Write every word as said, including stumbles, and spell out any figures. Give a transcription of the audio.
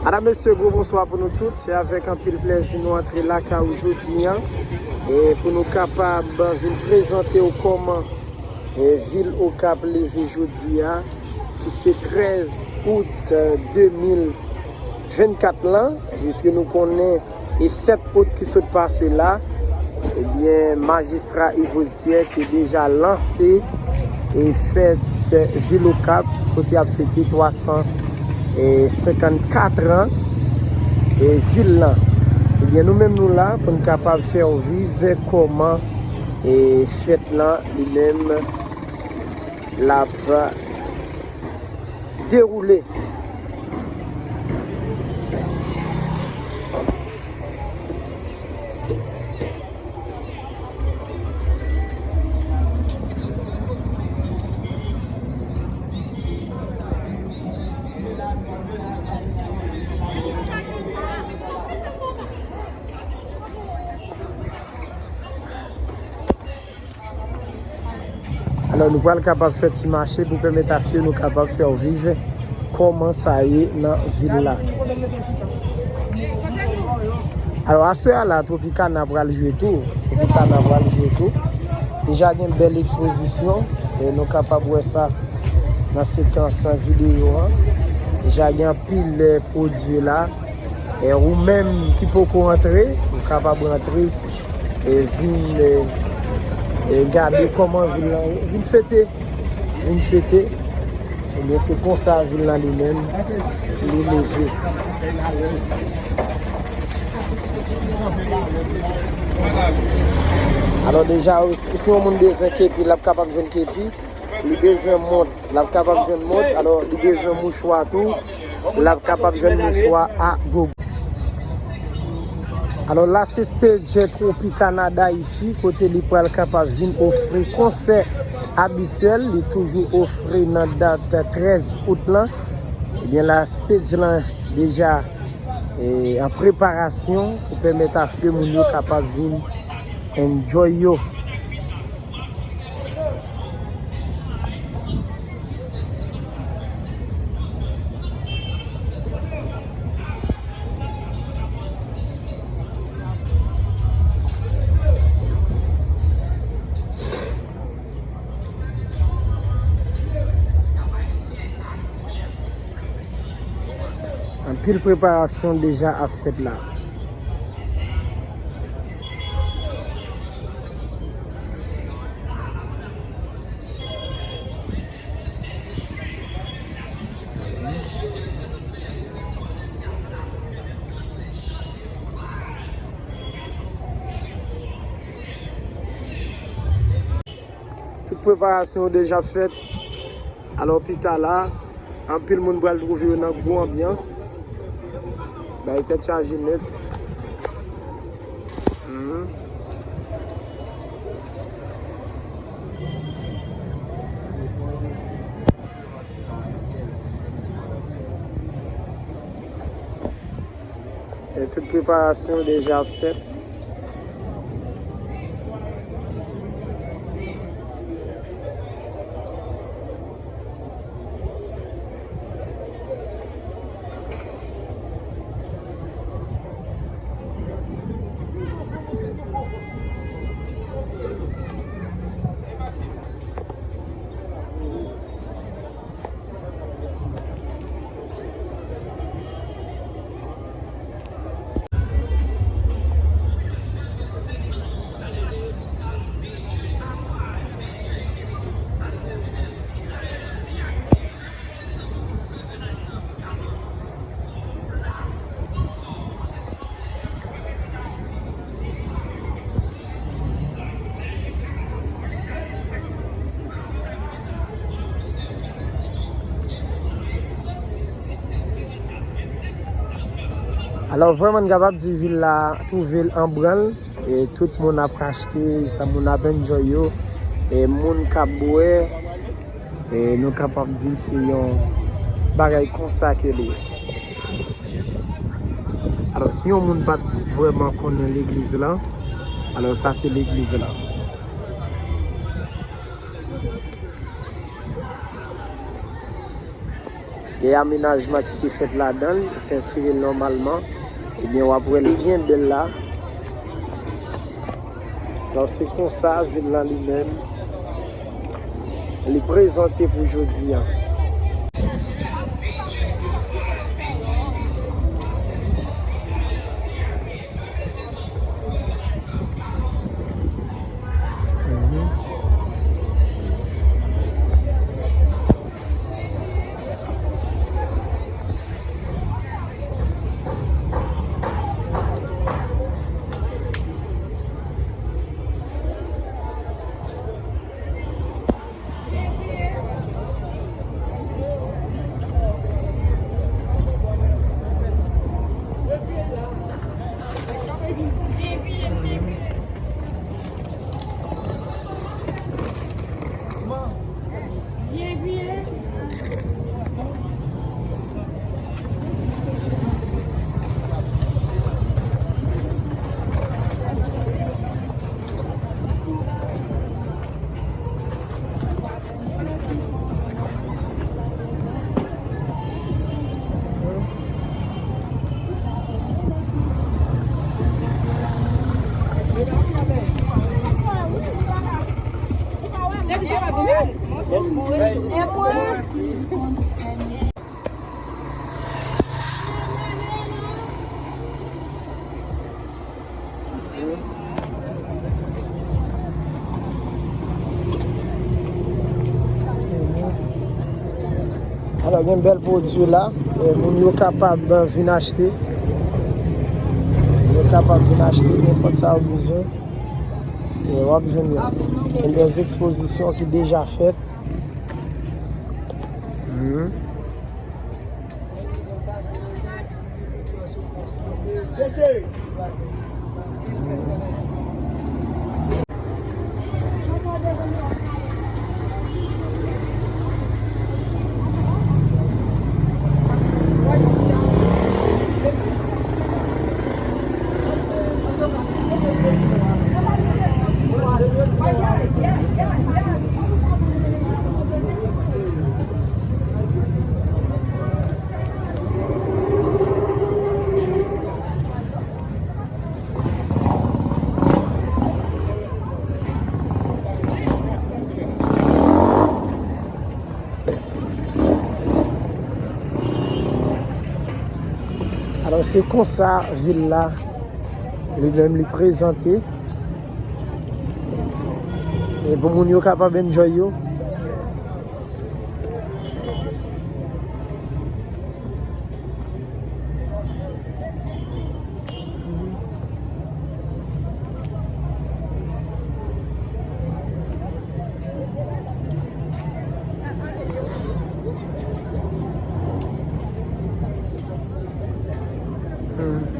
Madam, mesye, gwo bonswa pou nou tout. Se avèk anpil plèzi nou antre lakay ou jodi a, e pou nou kapab vin prezante w kòman, e, vil Okap leve jodi a, ki se trèz out, e, de mil vennkat lan, piske nou konnen e sèt out ki sot pase la, ebyen, majistra Yves Rospierre te deja lanse e fèt vil Okap, kote y ap fete twa san senkannkatran e vil lan. Ebyen, nou menm nou la pou n kapab fè w viv kòman e fèt lan li menm l ap dewoule. Alò, nou pral kapab fè ti mache pou pèmèt aske nou kapab fè w viv kòman sa ye nan vil la. Alò, aswè a la, Tropicana pral jwe tou. Tropicana pral jwe tou. Deja gen bèl ekspozisyon. E nou kapab wè sa nan sekans videyo a. Deja gen anpil, eh, pwodui la. E ou menm ki poko rantre, ou kapab rantre e vin, e, e gade kòman vil lan ye. Vin fete, vin fete. Ebyen, se konsa vil lan li menm, li leve. Alò, deja, si yon moun bezwen kepi, l ap kapab jwenn kepi. Li bezwen mont, l ap kapab jwenn mont. Alò, li bezwen mouchwa tou, l ap kapab jwenn mouchwa a gogo. Alò, la se stage Tropicana Haiti, kote li pral kapab vin ofri konsè abityèl. Li toujou ofri nan dat trèz out lan. Ebyen, la stage lan deja, e, an preparasyon pou pèmèt aske moun yo kapab vin enjoy yo. Anpil preparasyon deja ap fèt la. Tout preparasyon yo deja fèt. Alò, pita la, anpil moun pral twouve yo nan gwo anbyans. Bay tèt chaje nèt. Mhm. E tout preparasyon deja fèt. Alò, vrèman, n kapab di vil la twouve l an branl. E tout moun ap achte, sa moun ap enjoy yo. E moun k ap bwè, e nou kapab di se yon bagay konsa ke l ye. Alò, si yon moun pa t vrèman konnen legliz la, alò, sa se legliz la. E amenajman ki te fèt ladan l, pentire l nòmalman, ebyen, w ap wè l byen bèl la. Donk, se konsa vil lan li menm, li prezante pou jodi a. Alò, gen bèl pwodui la, e, moun yo kapab, e, vin achte. Yo kapab vin achte nenpòt sa yo bezwen. E w ap jwenn yo. Gen de ekspozisyon ki deja fèt. Mhm. Alò, se konsa vil la, li menm, li prezante. E pou moun yo kapab enjoy yo. Hmm.